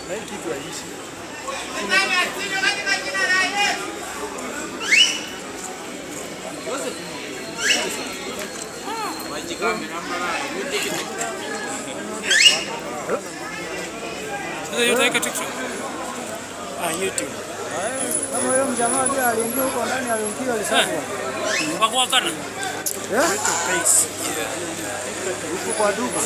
Na hii kitu haishi. Sasa yote yake TikTok. Ah, YouTube. Kama huyo mjamaa vile aliingia huko ndani aliingia alisafwa. Wakuwakana. Eh? Huko kwa duka.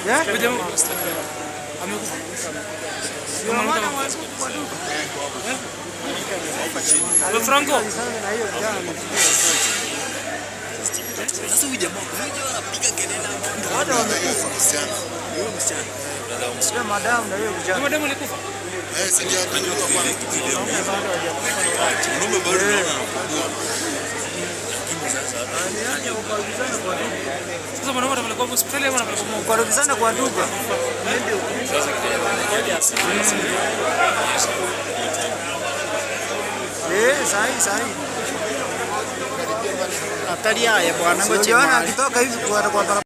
Eh? Huyo jamaa amekufa. Ndio maana kwa duka. Wewe Franco. Alisafwa na hiyo jana amepiga. Sasa huyu jamaa anapiga kelele. Watu wamekufa. Huyo msichana. Yule madam na hiyo kijana. Kama demu alikufa. Mwanaume bado naona anafungua. Lakini sasa Sasa mwanaume atapelekwa hospitali ama anapelekwa morgue? Kukaribizana kwa duka. Sasa Eh, sahi sahi. Hatari haya bwana Sio jana akitoka hivi kwa kwa barabara.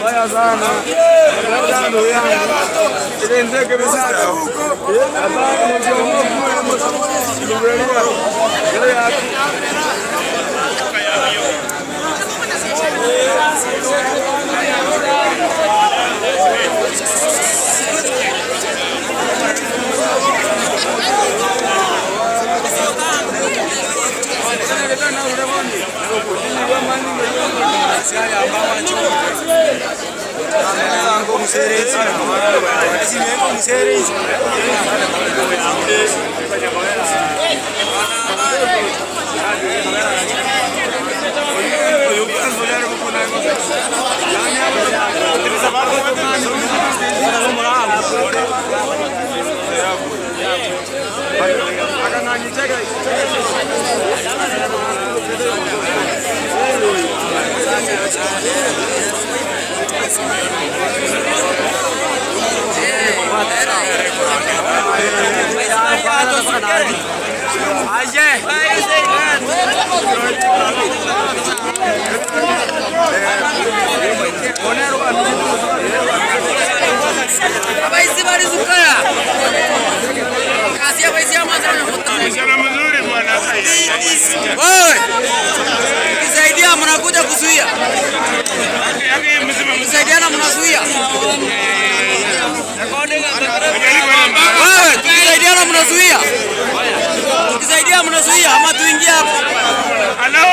Mbaya sana. Ndugu yangu. Ile ndege bisara. Hapana Mkisaidia mnakuja kuzuia. Mkisaidiana mnazuia. Wewe, tukisaidiana mnazuia. Tukisaidia mnazuia ama tuingie hapo. Hello.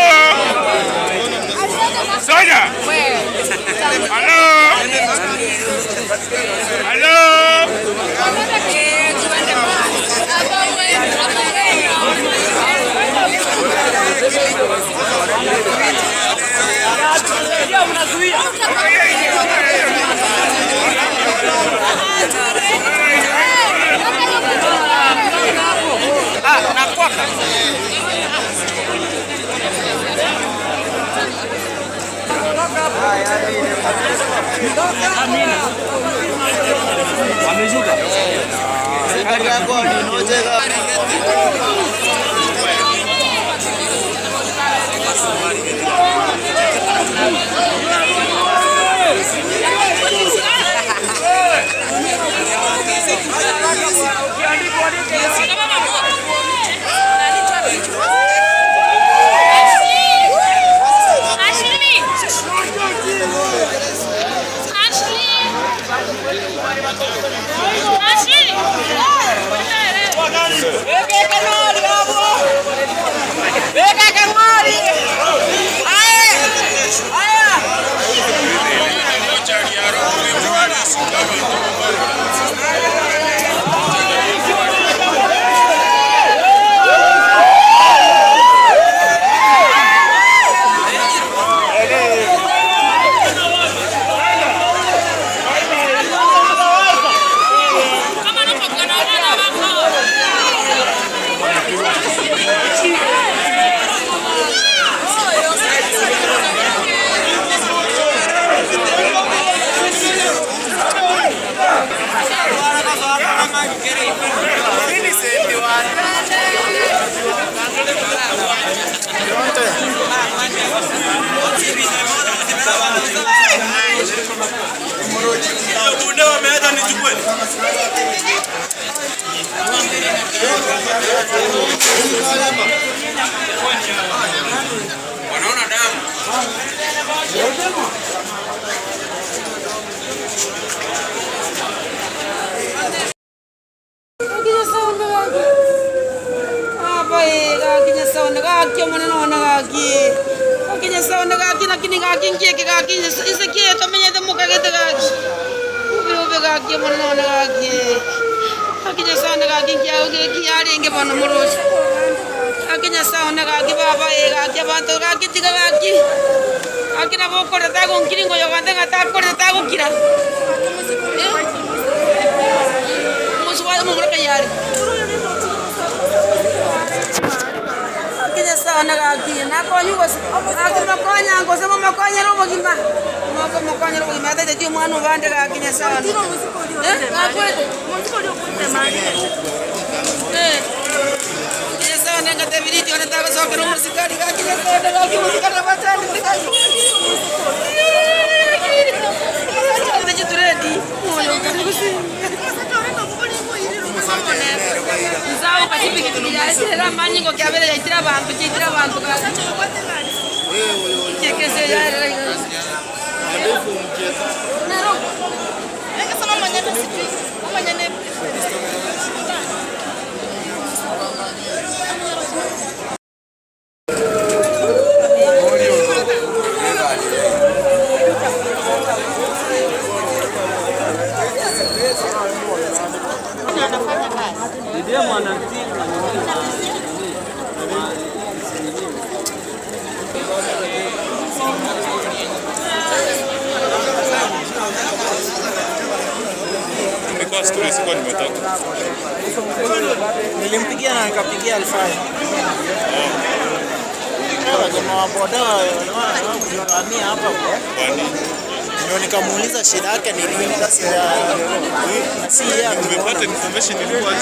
Soja. Hello. Hello. Tukisaidia mnazuia. Ah, nakwaka. Nilimpigia na nikapigia Alfai. Jamaa wa boda walikuwa hapa ndio nikamuuliza shida yake ni nini. Si yeye Tumepata information ilikuwa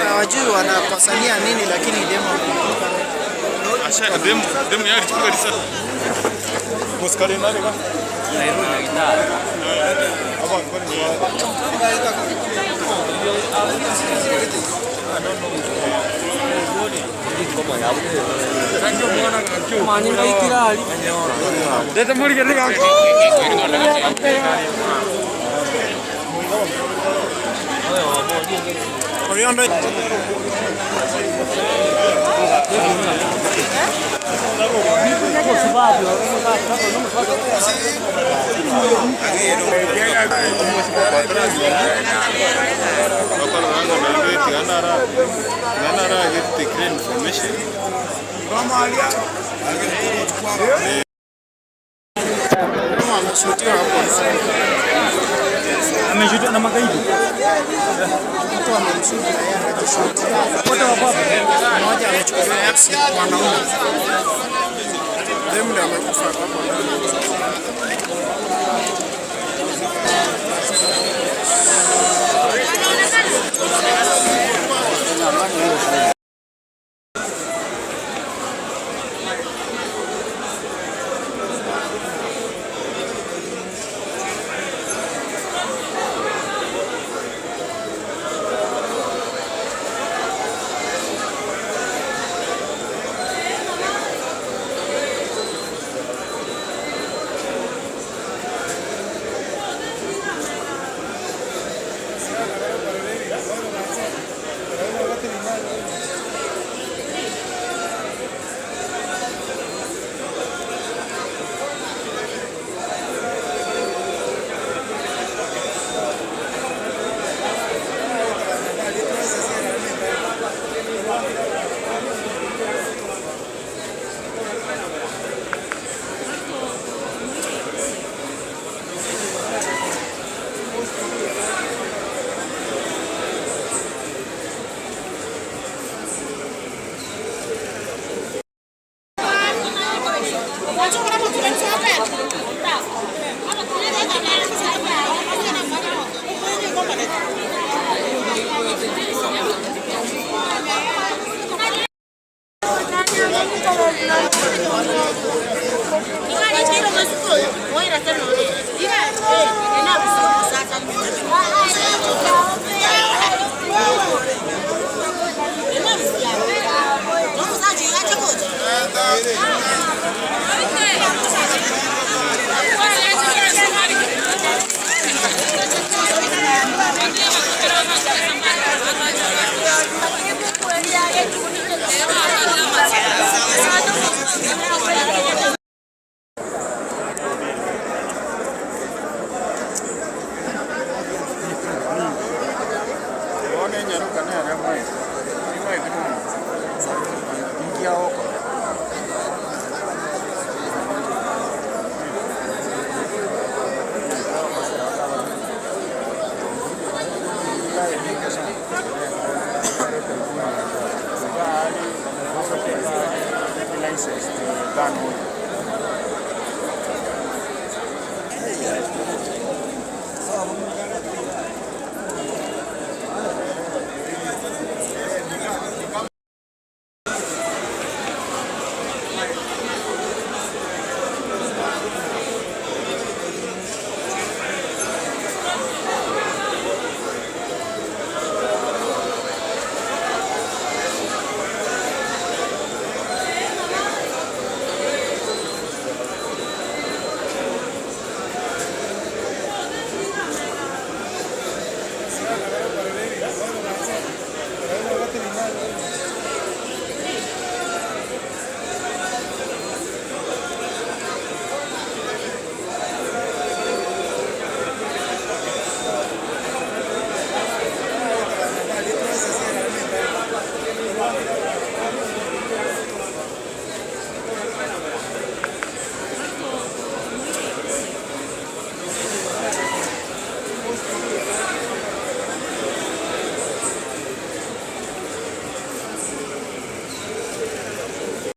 hawajui wanakosania nini, lakini demo asha demo demo yari chipuka risasi. Muskari nani ba? Oriondo. Get the clear information. Ameshutiwa hapo. Ameshutiwa na magaidi. Mtu amemshuti na yeye akajishuti. Mmoja amechukuliwa mwanaume. Dem ndio amekufa hapo ndani.